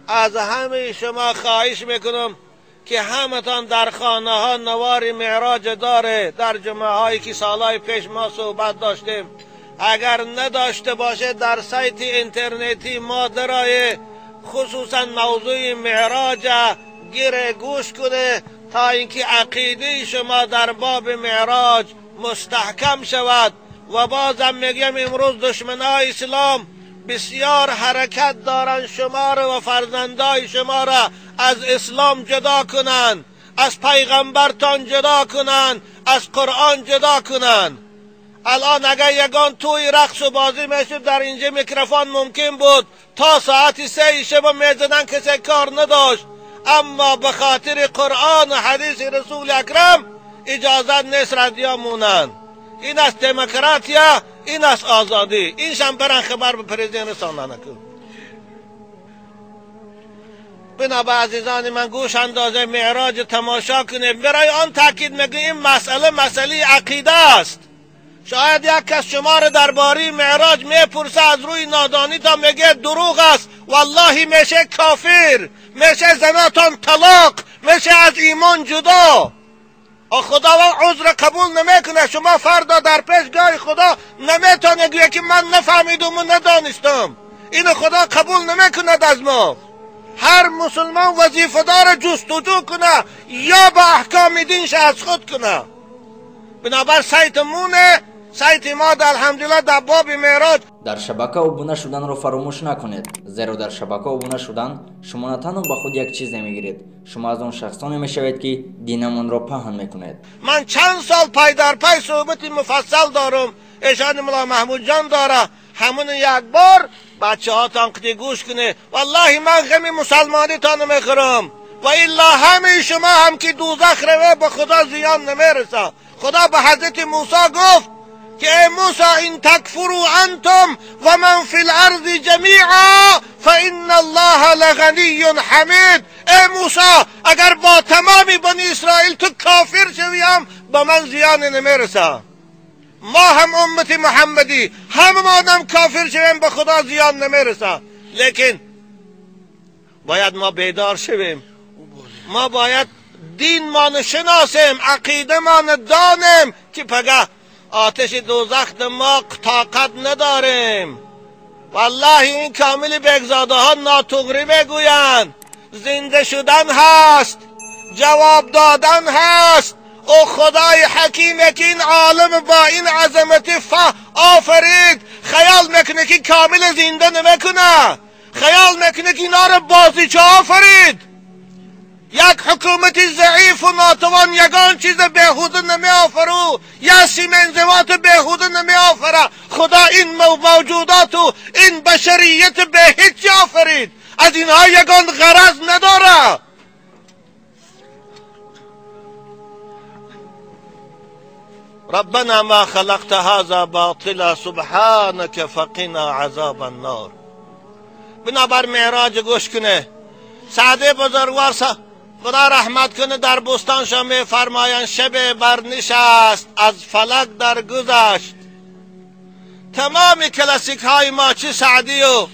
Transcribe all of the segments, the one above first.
از همه شما خواهش میکنم که همتان در خانه ها نوار معراج داره. در جمعه هایی که سالهای پیش ما صحبت داشتیم، اگر نداشته باشه در سایت اینترنتی ما درای خصوصا موضوع معراج گیره گوش کنه تا اینکه عقیده شما در باب معراج مستحکم شود. و بازم میگم امروز دشمنای اسلام بسیار حرکت دارن شما را و فرزندای شما را از اسلام جدا کنن، از پیغمبرتان جدا کنن، از قرآن جدا کنن. الان اگر یگان توی رقص و بازی میشد در اینجا میکروفون ممکن بود تا ساعت 3 شب میزدن، کسی کار نداشت. اما به خاطر قرآن و حدیث رسول اکرم اجازت نیست ردیا مونن. این است دموکراتیا، این است آزادی. این شم برن خبر به پرزیدنت رسانه نکن. بنابر عزیزان من گوش اندازه معراج تماشا کنه. برای آن تاکید میگه این مسئله مسئله عقیده است. شاید یک کس شما را درباره معراج میپرسه از روی نادانی تا میگه دروغ است، والله میشه کافر، میشه زناتان طلاق، میشه از ایمان جدا. خداوند عذر قبول نمیکنه. شما فردا در پیشگاه خدا نمیتونه گویه که من نفهمیدم و ندانستم. این خدا قبول نمیکند از ما. هر مسلمان وظیفه دار جستجو کنه یا به احکام دینش از خود کنه. بنابر سایت مونه، سایت ما در الحمدلله در باب معراج. Дар шабака обуна шуданро фаромӯш накунед, зеро дар шабака обуна шудан шумо на танҳо ба худ як чизе мегиред, шумо аз он шахсоне мешавед, ки динамонро паҳн мекунед. Ман чанд сол пай дар пай суҳбати муфассал дорам, эшони мулло Маҳмудҷон дора. Ҳамун як бор бачаҳотон қити гӯш кунед. Валлоҳи ман ғами мусалмонитон мехӯрам ва илла ҳамаи шумо ҳам ки дӯзах раве ба худо зиён намераса. Худо ба ҳазрати Мусо гуфт که ای موسی ان تکفروا انتم و من فی الارض جمیعا فان الله لغنی حمید. ای موسی اگر با تمام بنی اسرائیل تو کافر شویم به من زیان نمیرسه. ما هم امت محمدی هم آدم کافر شویم به خدا زیان نمیرسه. لیکن باید ما بیدار شویم، ما باید دین ما شناسیم، عقیده ما دانیم که پگه آتش دوزخ ما طاقت نداریم. والله این کامل بگزاده ها ناتغری میگویند. زنده شدن هست، جواب دادن هست. او خدای حکیم که این عالم با این عظمت آفرید، خیال میکنه که کامل زنده نمیکنه، خیال میکنه که اینا رو بازیچه آفرید. یک حکومت ضعیف و ناتوان یگان چیز بیهوده نمی آفرو، یا سیمنزوات بیهوده نمی آفره. خدا این موجودات و این بشریت به هیچ آفرید، از اینها یگان غرض نداره. ربنا ما خلقت هذا باطلا سبحانك فقنا عذاب النار. بنابر معراج گوش کنه. سعدی بزرگوار خدا رحمت کنه در بستانشان می فرمایند شب برنشست از فلک در گذشت. تمام کلاسیک های ما چه سعدی و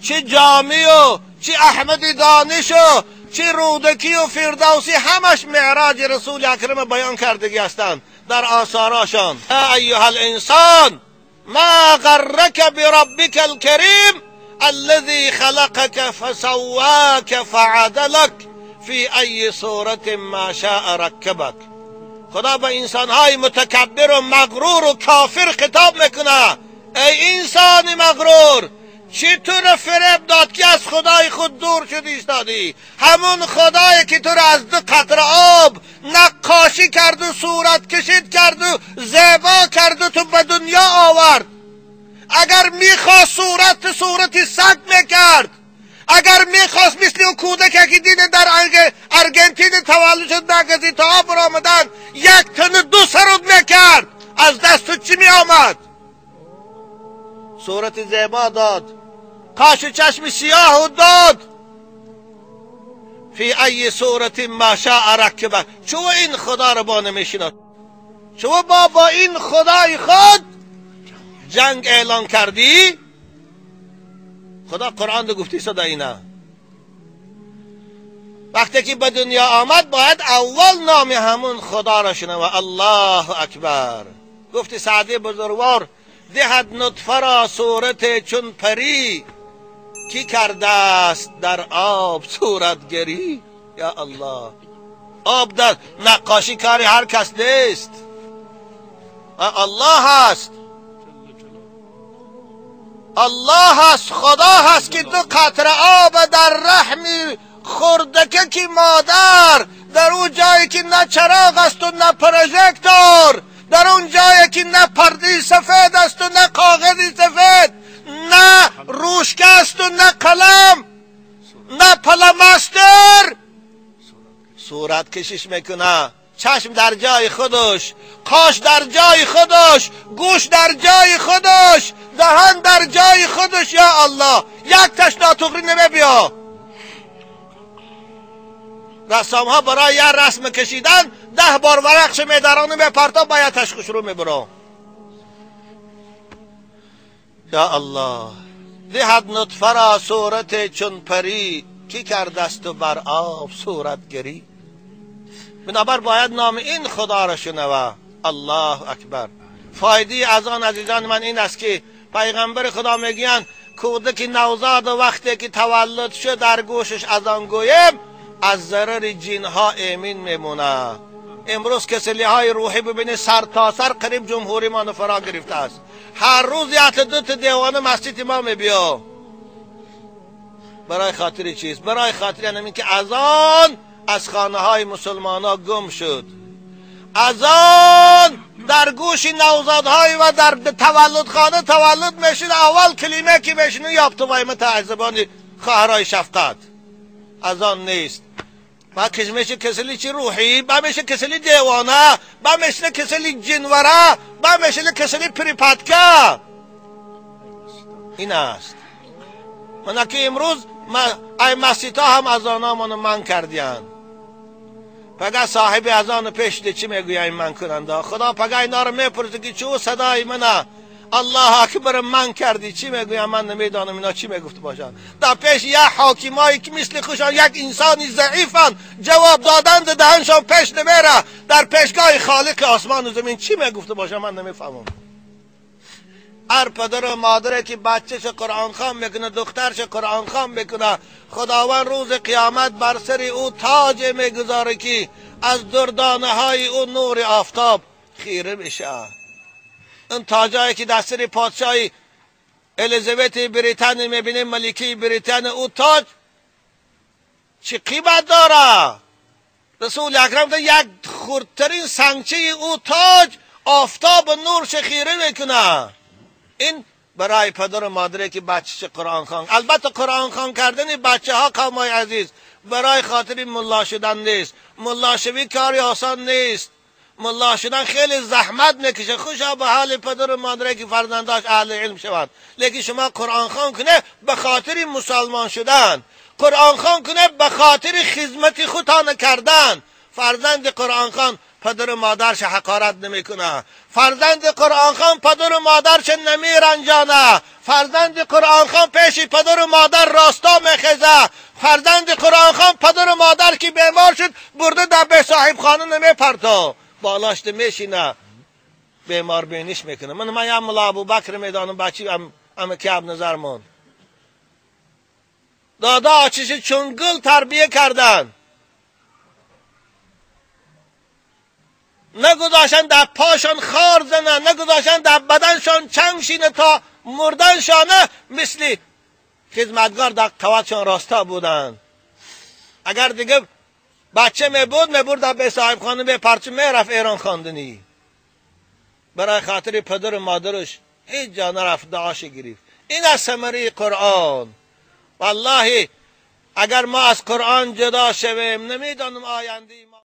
چه جامی و چه احمد دانش و چه رودکی و فردوسی همش معراج رسول اکرم بیان کردگی هستند در آثاراشان. ایها الانسان ما غرک بربک الکریم الذي خلقك فسواك فعدلك في ای صورت ما شاء رکبک. خدا به انسانهای متکبر و مغرور و کافر خطاب میکنه. ای انسان مغرور، چی تو رو فریب داد که از خدای خود دور شدی ایستادی؟ همون خدایی که تو رو از 2 قطره آب نقاشی کرد و صورت کشید کرد و زیبا کرد و تو به دنیا آورد. اگر میخواست صورت سگ میکرد، اگر میخواست مثل او کودک که دید در ارگنتین تولد شد در تا برآمدن 1 تن 2 سرود میکرد، از دست تو چی میآمد؟ صورت زیبا داد، قاش و چشم سیاه داد. فی ای صورت ما شاء رکبک. چو این خدا رو با نمیشناس، چو با این خدای خود جنگ اعلان کردی؟ خدا قرآن رو گفتی صدا اینا. وقتی که به دنیا آمد باید اول نام همون خدا را شنوه. الله اکبر. گفت سعدی بزرگوار دهد نطفه را صورت چون پری، کی کرده است در آب صورتگری. یا الله، آب در نقاشی کاری هر کس نیست، الله هست، الله هست، خدا هست که دو قطره آب در رحم خردکه که مادر، در اون جایی که نه چراغ است و نه پروژکتور، در اون جایی که نه پرده سفید است و نه کاغذ سفید، نه روشکه است و نه قلم، نه پلمستر، صورت کشش میکنه. چشم در جای خودش، قاش در جای خودش، گوش در جای خودش، دهان در جای خودش. یا الله، یک تش ناتغری نمیبیا. رسام ها برای یه رسم کشیدن 10 بار ورقش میدرانه میپرتا، باید تشخش رو میبرا. یا الله، دهد نطفه را صورت چون پری، کی کردست و بر آب صورت گری. بنابر باید نام این خدا را شنوه. الله اکبر. فایده از آن عزیزان من این است که پیغمبر خدا میگن کودک نوزاد وقتی که تولد شد در گوشش اذان گویم از ضرر جنها امین میمونه. امروز کسلی های روحی ببینی سر تا سر قریب جمهوری ما فرا گرفته است. هر روز یک دو تا دیوانه مسجد ما میبیا. برای خاطر چیز؟ برای خاطر همین که اذان از خانه های مسلمان ها گم شد. اذان در گوش نوزادهای و در تولدخانه تولد میشین، اول کلمه که میشین یابتوایمه تا زبان خواهرای شفقت. اذان نیست. با میشه کسلی چی روحی، با میشه کسلی دیوانه، با میشه کسلی جنوره، با میشه کسلی پریپاتکا. این است. من که امروز ای مسجدها هم اذانامون من کردیان. پگه صاحب اذان پیش ده چی میگویم من کننده؟ خدا پگه اینا رو میپرسه که چو صدای منه الله اکبر من کردی، چی میگویم؟ من نمیدانم اینا چی میگفت باشن. در پیش یه حاکمایی که مثل خوشان یک انسانی ضعیفن جواب دادن دهنشان پیش نمیره، در پیشگاه خالق آسمان و زمین چی میگفت باشن من نمیفهمم. هر پدر و مادره که بچهش قرآن خوان میکنه، دخترش قرآن خوان میکنه، خداوند روز قیامت بر سر او تاج میگذاره که از دردانه های او نور آفتاب خیره میشه. این تاجایی که در سر پادشاهی الیزابت بریتانیا میبینیم، ملکه بریتانیا، او تاج چه قیمت داره؟ رسول اکرم یک خردترین سنگچه او تاج آفتاب نورش خیره میکنه. این برای پدر و مادره که بچه‌ش قرآن خوان. البته قرآن خوان کردن بچه ها قومای عزیز برای خاطر ملا شدن نیست. ملا شوی کاری آسان نیست. ملا شدن خیلی زحمت میکشه. خوشا به حال پدر و مادره که فرزنداش اهل علم شوند. لیکن شما قرآن خوان کنه به خاطر مسلمان شدن، قرآن خوان کنه به خاطر خدمت خودتان کردن. فرزند قرآن خوان پدر و مادرش حقارت نمیکنه. فرزند قرآن خوان پدر و مادرش نمیرنجانه. فرزند قرآن خوان پیش پدر و مادر راستا میخیزه. فرزند قرآن خوان پدر و مادر که بیمار شد برده در به صاحب خانه نمیپرتا، بالاشت میشینه بیمار بینیش میکنه. من یم ملا ابوبکر میدانم، بچی ام که اب نظر من دادا آچش چونگل تربیه کردن، نگذاشتن در پاشان خار زنن، نگذاشتن در بدنشان چنگ شینه تا مردنشانه، مثل خدمتگار در قوتشان راستا بودن. اگر دیگه بچه می بود میبرد به صاحب خانه به پرچه میرفت ایران خواندنی. برای خاطر پدر و مادرش هیچ جا نرفت، دعاش گرفت. این از ثمره قرآن. والله اگر ما از قرآن جدا شویم نمیدانم آینده ما.